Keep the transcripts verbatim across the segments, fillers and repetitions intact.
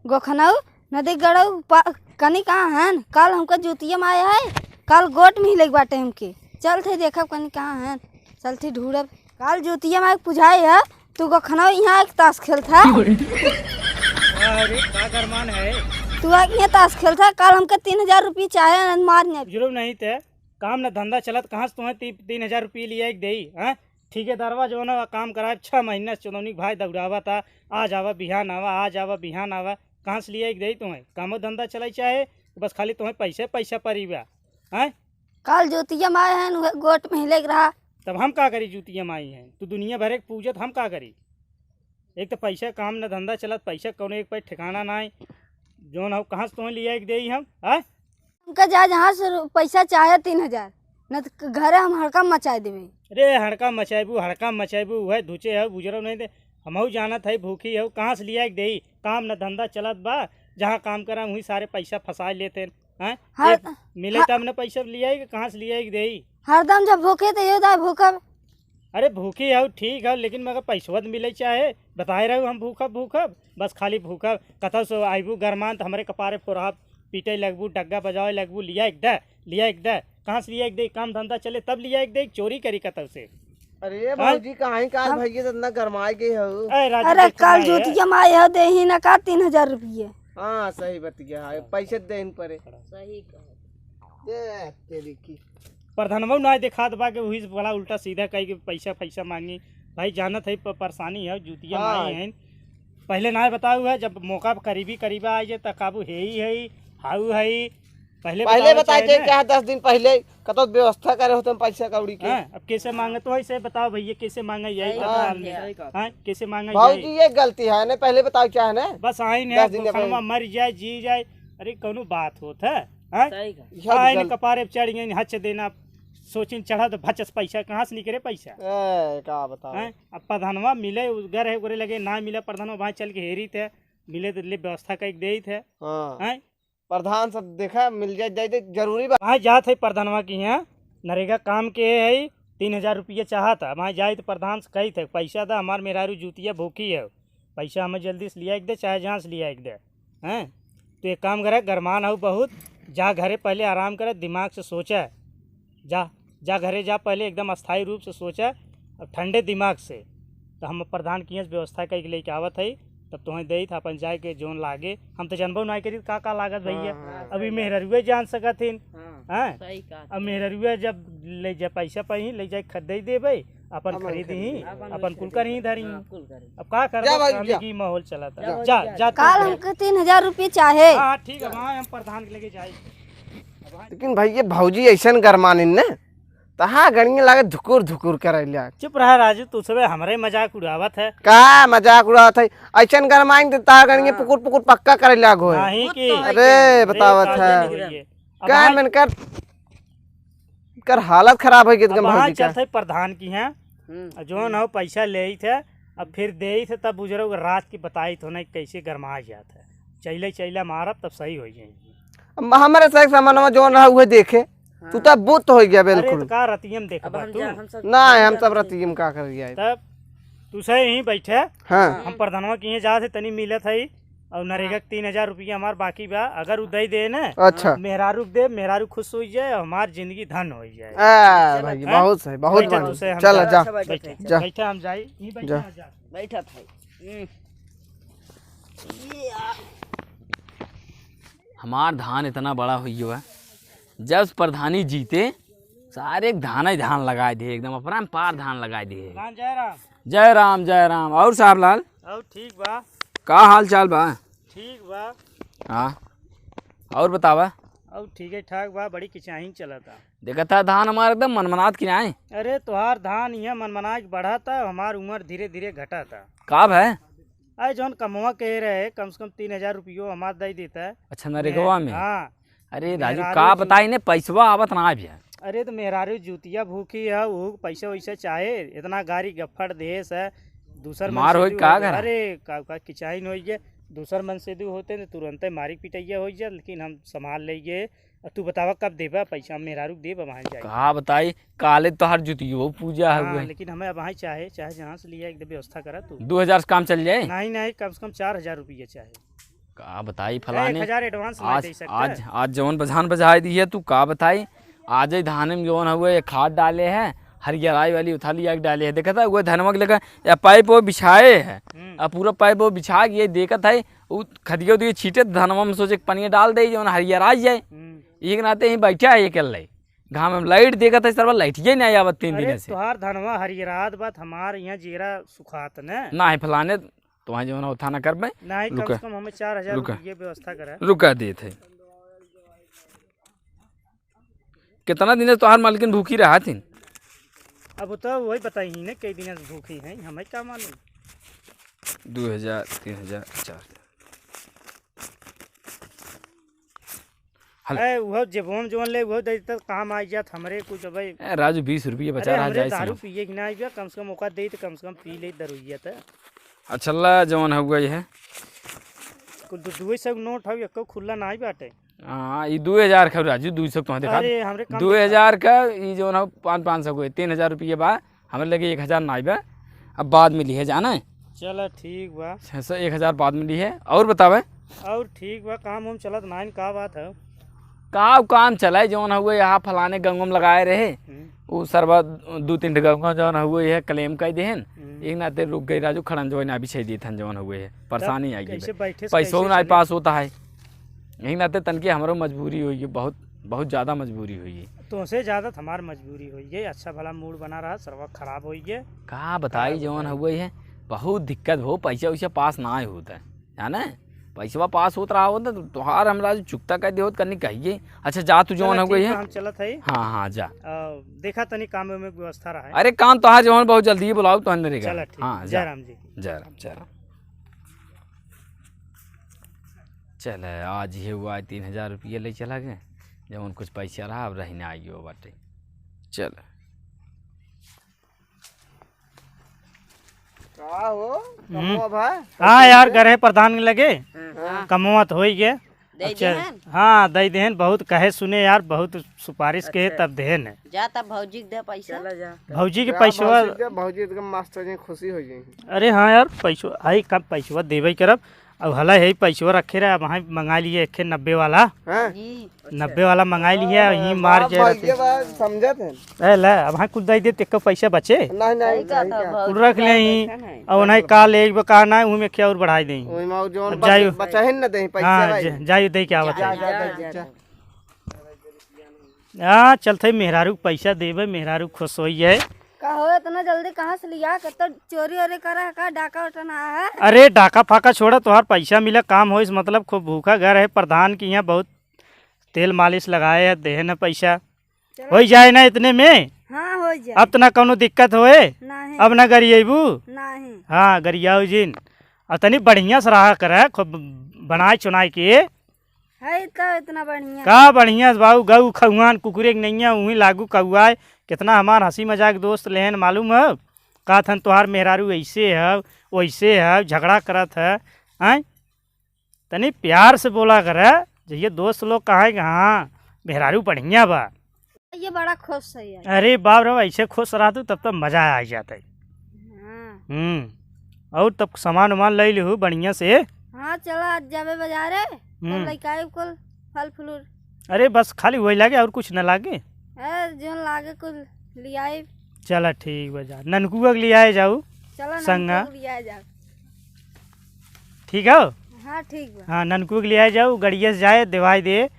गोखनऊ, नदी गड़ऊ पा-, कनी कहाँ हन? काल हमका जूतिया माय है, काल गोट मिले के बाटे हमके। चलत है देखब कनी कहाँ हन, चलत है ढूंढब। काल जूतिया माय पुजाए है, तू गोखनऊ यहाँ एक ताश खेलत है। अरे, का गरमान है? तू आके यहाँ ताश खेलत है, काल हमके तीन हजार रुपये चाहे, मार ने। जुर्म नहीं ते, काम न धंधा चलत, कहाँ से तुम्हें ती-, तीन हजार रुपये लिया एक देई, हैं? ठेकेदारवा जौन है, काम कराए, छह महीना से चंदौनी के भाई दौड़ावा था, आज आवा, बिहान आवा, आज आवा, बिहान आवा, कहाँ से लिया एक देई तुम्हें? कामो धंधा चलाई चाहे, बस खाली तुम्हें पैसे, पैसा परी बा, हैं? काल जूतिया माय हैं, उहे गोट में हिले के रहा। तब हम का करी, जूतिया माई हैं, तू दुनिया भर एक पूजत, हम का करी? एक तो पैसा काम न धंधा चलत, पैसा कौनो एक पे ठिकाना नाई, जौन हो, कहाँ से तुम्हें लिया एक देई हम, हैं? हमका जा, जहाँ से रु-, पैसा चाहे तीन हजार, न त घरे हम हड़कम मचाए देबे। अरे, हड़कम मचाइबू, हड़कम मचाइबू, उहे धुचे हो, बुजरो नहीं दे। हमहू जानत है भूखी हो, कहाँ से लिया के देई? काम न धंधा चलत बा, जहाँ काम करा वहीं सारे पैसा फंसा लेते हैं। हाँ? हाँ, एक मिले हाँ। तब न पैसा लिया के, कहाँ से लिया के देई? हरदम जब भूखे तो ये दाए भूखब। अरे भूखी हो, ठीक हो, लेकिन मगर पैसवा त मिले चाहे। बताए रहू हम भूखब, भूखब, बस खाली भूखब। कतौ से आइबू गरमान त हमरे कपारे फोरहब, पीटे लगबू, डग्गा बजावे लगबू, लिया एक दे, लिया एक दे। कहाँ से लिया एक दे? काम धंधा चले तब लिया एक दे, चोरी करी कतौ से? अरे हाँ? भौजी, काहे का आज हम भैया इतना गरमाए गए हो? ए, राजू, अरे देख कल भाई है। जूतिया माई हो, देही ना का तीन हजार रुपये। हाँ, सही बतिया है, पैसे दे इन परे। सही कहा। दे तेरी की। प्रधानवा ना देखात बा कि वही से बड़ा उल्टा सीधा कही कि पैसा, पैसा मांगी। भाई जानत है प-, परेशानी है, जूतिया हाँ। माई है। पहले ना बताऊ है, जब मौका करीबी करीबा आ जाए त काबू है ही है, हाउ है। पहले पहले बतावे बताए चाहे के ना। क्या, दस दिन पहले कतो व्यवस्था करे होते हम पैसा कौड़ी के। हाँ, अब कैसे मांगे तो ऐसे बताओ भैया, कैसे मांगे यही सही कथा बात हमने। है। हाँ, कैसे मांगे भौजी यही? ये गलती है ना, पहले बताओ क्या है ना। बस आइन है, दस दिन गोखनवा पहले। मर जाए, जी जाए, अरे कौनो बात होत है? हाँ? सही कहा। यह आइन गलती। कपारे पे चढ़ गई, हच देना, सोचिन चढ़ा तो भचस पैसा, कहाँ से निकले पैसा? ए, का बताओ? हैं? अब प्रधानवा मिले, उस घर है, ओकरे लगे ना मिला, प्रधानवा वहाँ चल के हेरी थे, मिले तो ले व्यवस्था कइके देई थे। हाँ। हैं? प्रधान सब देखा, मिल जाए, जाए, जाए, जरूरी बा। वहाँ जात है प्रधानवा की यहाँ, नरेगा काम के है, तीन हजार रुपया चाहत है, वहाँ जाए तो प्रधान से कही थे, "पैसा दा, हमार मेहरारू जूतिया भूखी है, पैसा हमें जल्दी से लिया के दे, चाहे जहाँ से लिया के दे।" हैं? तो एक काम करे, गरमान हो बहुत, जा घरे पहले आराम करे, दिमाग से सोचा, जा, जा घरे जा, पहले एकदम अस्थायी रूप से सोचा, अब ठंडे दिमाग से। तो हम प्रधान किहाँ से व्यवस्था कइके लेके आवत हई, तब तोहें देई था अपन जाए के जोन लागे। हम तो जानबो नाई करी का का लागत भैया। हाँ, हाँ, अभी सही बात। मेहररुए जान सकत हिन। हाँ, हैं? सही कहा। अब मेहररुए जब ले जा पैसा पाई, ले जाए खरीद देबे, अपन अपन खरीद खरीद ही, लेबे। अपन अपन कुल खरीद कर ही लेबे। धरी। हाँ, कुल करी। अब का करबो, जा भाई, कामे जा। की माहौल चलत है। जा, जा, जा। जा, काल तू हमके तीन हजार रुपये चाहे। हाँ, ठीक है, वहाँ हम प्रधान के लेके जाए। लेकिन भैया भौजी ऐसन गरमानिन ने, तहाँ गणिये लागे धुकुर धुकुर करे ला। चुप रहा राजू, तू सबे हमरे मजाक उड़ावत है। का मजाक उड़ावत है? ऐसन गरमाइन त तहाँ गणिये हाँ। पुकुर पुकुर पक्का करे लागो है। नहीं की। अरे, बतावत है। अब का आज मन कर, कर हालत खराब होइ गई अब एकदम वहाँ भौजी का। चलत है प्रधान की हैं। हम्म। और जौन हो पैसा लेइत है, अब फिर देइत है, तब बुजुर्ग रात की बताइत हो ना कैसे गरमाए जात है। चैले चैला मारब तब सही होइ जाई। अब हमरे से एक सामानवा जौन रहा उहे देखे। तू हाँ। तब बुत होइ गया अरे बिल्कुल। तो का रतियम देखबा अब हम तू? जा, हम सब ना, हम सब रतियम का कर गया है? तब तू सही यहीं बैठे। हाँ। हम प्रधानवा के यहाँ जात है, तनी मिलत है। और नरेगा के तीन हजार रुपया हमार बाकी बा, अगर उ दे दे ना, अच्छा। मेहरारू के दे, मेहरारू खुश होइ जाए, हमार जिंदगी धन होइ जाए। आ, चल, भाई, हाँ? बहुत सही, बहुत बैठा बढ़िया। तू से हम चल, जा। जा। अच्छा, बैठा बैठा। है। जा। बैठा हम जाई, यहीं बैठा जा। जा। बैठा था। हम्म। हमार धान इतना बड़ा होइ गया है, जब प्रधानी जीते, सारे धान ही धान लगाए दे, एकदम अपराम पार धान लगाए दे। प्रधान जय राम। जय राम, जय राम। और साहब लाल? और ठीक बा। का हाल चाल बा? ठीक बा। हाँ, और बतावा? और ठीक है, ठाक बा, बड़ी किचाहिन चलता। देखा था धान हमार एकदम मनमनात की नाई। अरे तोहार धान यहाँ मनमना के बढ़ा था, हमार उम्र धीरे धीरे घटा था। का भय? अरे जौन कमवा कहे रहे, कम से कम तीन हजार रुपयो हमार दे देता है। अच्छा, नरेगवा में? हाँ। अरे राजू, मेहरारू का जू- बताई ने, पैसवा आवत ना भैया। अरे तो मेहरारू जूतिया भूखी है, वो पैसा वैसा चाहे, इतना गारी गफड़ देस है, दूसर मार होई मनसेदू का होते, घर? अरे का, का किचाइन होई गए, दूसर मनसेदू होते न तुरंते मारी पिटैया होई जाए, लेकिन हम संभाल लेइए। अब तू बतावा कब देबा पैसा, हम मेहरारू के देबा वहाँ जाए। का बताई, काले तोहार जुतियो पूजा हाँ, हवे। लेकिन हमें अब वहाँ चाहे, चाहे जहाँ से लिया एकदम व्यवस्था करा तू। दो हजार से काम चल जाए? नहीं, नहीं, कम से कम चार हजार रुपया चाहे। का बताई फलाने, एक हजार advance ना आज, दे सकता आज, है। आज जवन बजान बजाए दी है, तू का बताई। आज ही धान में जवन हुए ये खाद डाले है, हरियराई वाली उठा लिया के डाले है। देखा था, वो धनवा के लेकर या पाइप वो बिछाए है, हम्म। अब पूरा पाइप वो बिछा के ये देखत है, वो खदिया उदिया छीटे, धनवा में सोचे के पनिया डाल दे, जवन हरियराई जाए। हम्म। एक नाते ही बैठा है ये कर ले, घाम में लाइट देखत है, सरवा लाइट ये नहीं आवत तीन अरे, दिन से। तोहार धनवा हरियरात बात, हमार यहाँ जीरा सुखात न। ना है फलाने, तो वहाँ जवन उठा ना कर बे। नहीं, कम रुका। से कम हमें चार हजार रुका। रुपये व्यवस्था करा। रुका देत है। कितना दिन से तोहार मालकिन भूखी रहा थी? अब तो वही बताई ही ने, कई दिन से भूखी हैं, हमें का मालूम। दो हजार, तीन हजार, चार हजार। हल। ए, उहो जेबों में जवन ले, उहो दे देता, काम आ जात हमरे कुछ, भाई। ए, राजू, बीस रुपये बचा अरे, रहा, हमरे जाए दारू से। पिए के ना आइबे, कम से कम ओका दे, तो कम से कम पी ले दरुइया त। अच्छा, ला, जवन हो गई है। कुल दो, दो सौ नोट हौ, एको खुला ना आई बाटे। हाँ, ई दो हजार का राजू, दो सौ तो देखा। अरे, हमरे कम दो हजार का, ई जवन हो, पाँच, पाँच सौ को, तीन हजार रुपये बा। हमरे लगे एक हजार नाई बा, अब बाद में लिहे जाना है। चला ठीक बा। छः सौ, एक हजार बाद में लिहे। और बतावे? और ठीक बा, काम उम चलत नाइन, का बात है? का काम चला है, जौन हुए यहाँ फलाने गंगम लगाए रहे, हम्म। उ सरवा दू तीन ठे गंगम जौन हुए है claim कर देहन, हम्म। एक नाते रुक गई राजू, खड़न जो ना बिछाई देत हन जौन हुए है, परेशानी तब आई गई कैसे बा। बैठे से पैसों कैसे ना चले? पास होता है। यही नाते तनके हमरो मजबूरी होई है, बहुत, बहुत ज्यादा मजबूरी होई है। तोसे ज्यादा तो हमार मजबूरी होई है। अच्छा भला mood बना रहा, सरवा खराब होई है। का बताई, का जवन बताई? हुए है, बहुत दिक्कत हो, पैसा वैसा पास ना आए होता है, जाने? पैसवा पास होत रहा होता तो तोहार हमरा जो चुकता कर दे होत करनी कहिए। अच्छा, जा तू जवन चला, हुए ठीक है। बा, हम चलत है। हाँ, हाँ, जा। आ, देखा तनी काम में व्यवस्था रहा है। अरे, काम तोहार जवन बहुत जल्दी ही बुलाओ तो अंदर ही चला, ठीक। हाँ, जय जा। राम जी। जय राम, जय राम। चल, आज ये हुआ है, तीन हजार रुपये ले चला गए, जवन कुछ पैसा रहा, अब रही ना आइयो बाटे। चल। का हो, हम्म। कमवा भाई? हाँ यार, गए रहे प्रधान के लगे, हाँ। कमवा तो होई गए। दे अच्छा, देहन? हाँ, दे देहन, बहुत कहे सुने यार, बहुत सुपारिश के अच्छा। तब देहन है। जा तब भौजी के दे पैसा। चला जा। भौजी के जा, पैसवा भौजी के दे, भौजी एकदम मस्त हो जाए, खुशी हो जाए। अरे हाँ यार, पैसवा, आई का पैसवा देबे करब, अब हला यही पैसवा रखे रहे, अब हाँ मंगा लिए एक नब्बे वाला। हाँ? जी। नब्बे वाला मंगाई लिहे, हाँ, यहीं मार बाप जाए भाई, रहते। ये बात समझत है। ए, ले, अब हाँ कुछ दे दे, तेको पैसा बचे। नहीं, नहीं, सही कहा नहीं, था, क्या? बहुत कुल रख ले सही यहीं, कहा है। और नहीं का ले, एक का ना, उहमें क्या और बढ़ाई दें। वही में और जौन अब जाइयो। बच-, बचा है ना दे पैसा हाँ, भाई। जा-, जाइयो दे क्या जा, बचा। जा, जा, जा, जा, जा। जा। हाँ, चलते मेहरारू के पैसा देबे, मेहरारू खुश होई है। का हो, इतना जल्दी कहाँ से लिया? कत्तो चोरी ओरी करा है का? डाका उठा ना है? अरे, डाका फाका छोड़ा, तोहार पैसा मिला, काम होइस, मतलब खूब भूखा घर है, प्रधान के यहाँ बहुत तेल मालिश लगाए है, देहे न पैसा। चलो। होई जाए ना इतने में? हाँ, होई जाए। अब तो ना कौनो दिक्कत होए? नहीं। अब ना गरियेबू? नहीं। हाँ, गरियाऊ जिन। अब तनी बढ़िया से रहा करे, खूब बनाए चुनाए के। है तो इतना बढ़िया। का बढ़िया से बाऊ, गऊ खौहान कुकुरे के नैया, उहीं लागू कौआए। कितना हमार हँसी मजाक दोस्त लेहन मालूम है? कहत हन तोहार मेहरारू ऐसे है, वैसे है, झगड़ा करत है, हैं? तनी प्यार से बोला करे, जइया दोस्त लोग कहे कि हाँ, मेहरारू बढ़िया बा। ये बड़ा खुश है यार। अरे बाप रे, ऐसे खुश रहा तू, तब तो मजा आ जाता है। हाँ। हम्म, और तब सामान वामान ले लिहू बढ़िया से। हाँ, चला आज जाबे बाजारे, तब हम्म। लइका आइब कुल फल फ्रूट। अरे बस खाली वही लागे, और कुछ न लागे? ए, जौन लागे कुल लियाइब। चला ठीक बा, जा ननकुआ के लियाए जाऊ। चला संगा। ननकुआ के लियाए जाऊ। ठीक है? हाँ, ठीक बा। हाँ, ननकुआ के लियाए जाऊ, गड़िया से जाए, देवाई दे।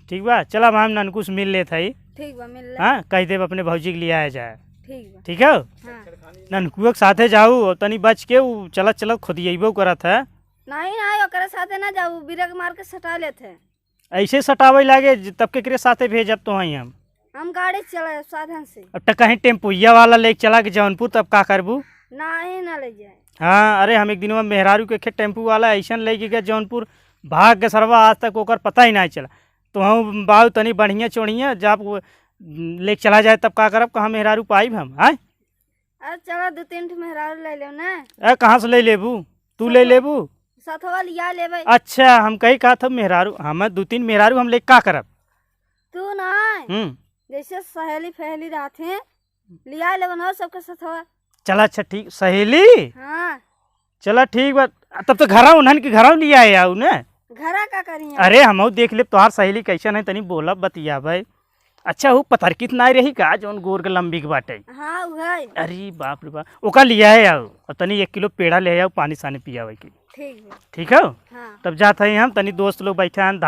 ठीक बा, चला हम ननकू से मिल लेत हई। ठीक बा, मिल ले। हाँ, कह देब अपने भौजी के लियाए जाए। ठीक बा। ठीक है? हाँ। ननकुआ के साथे जाऊ, और तनी बच के उ चलत चलत खोदियेबो करत है। नहीं, नहीं, ओकरे साथे ना जाऊ, ब्रेक मार के सटा लेत है। ऐसे सटावे लागे, ज-, तब केकरे साथे भेजब तो हई हम? हम गाड़ी से चलाए, साधन से। अब त कहीं टेम्पुइया वाला लेके चला के जौनपुर, तब का करबू? नहीं, ना ले जाए। हाँ, अरे हम एक दिन मेहरारू के खे टेम्पू वाला ऐसन लेके गए जौनपुर, भाग के सरवा आज तक ओकर पता ही नहीं चला। तो हम बाऊ तनी बढ़िया चोढ़िया, जब वो लेके चला जाए तब का करब, कहाँ मेहरारू पाइब हम, आय? अरे चला दो तीन ठो मेहरारू ले लेव ना। ए, कहाँ से ले लेबू? तू ले सथवा। लेबू? सथवा लिया लेबे। अच्छा, हम कही कहा था मेहरारू, हम दो तीन मेहरारू हम ले का करब? तू ना, हम्म। जैसे सहेली फहेली रहत हैं, लिया लेबे ना सबके सथवा। चला अच्छा ठीक, सहेली? हाँ। चला ठीक बा, तब तो घरा उन्हन के घरा लिया है आऊ ने। घरा का करिया? अरे हमहू देख लेब तोहार सहेली कैसन है, तनी बोलब बतियाबे। अच्छा, वो पतरकी त नाई रही का, जौन गोर के लंबी के बाटे? हाँ, उहे। अरे बाप रे बाप, ओका लिया है आऊ, और तनी एक किलो पेड़ा ले आऊ, पानी सानी पियावे के। ठीक है। ठीक है? हाँ। तब जात है हम, तनी दोस्त लोग बैठे हैं, धान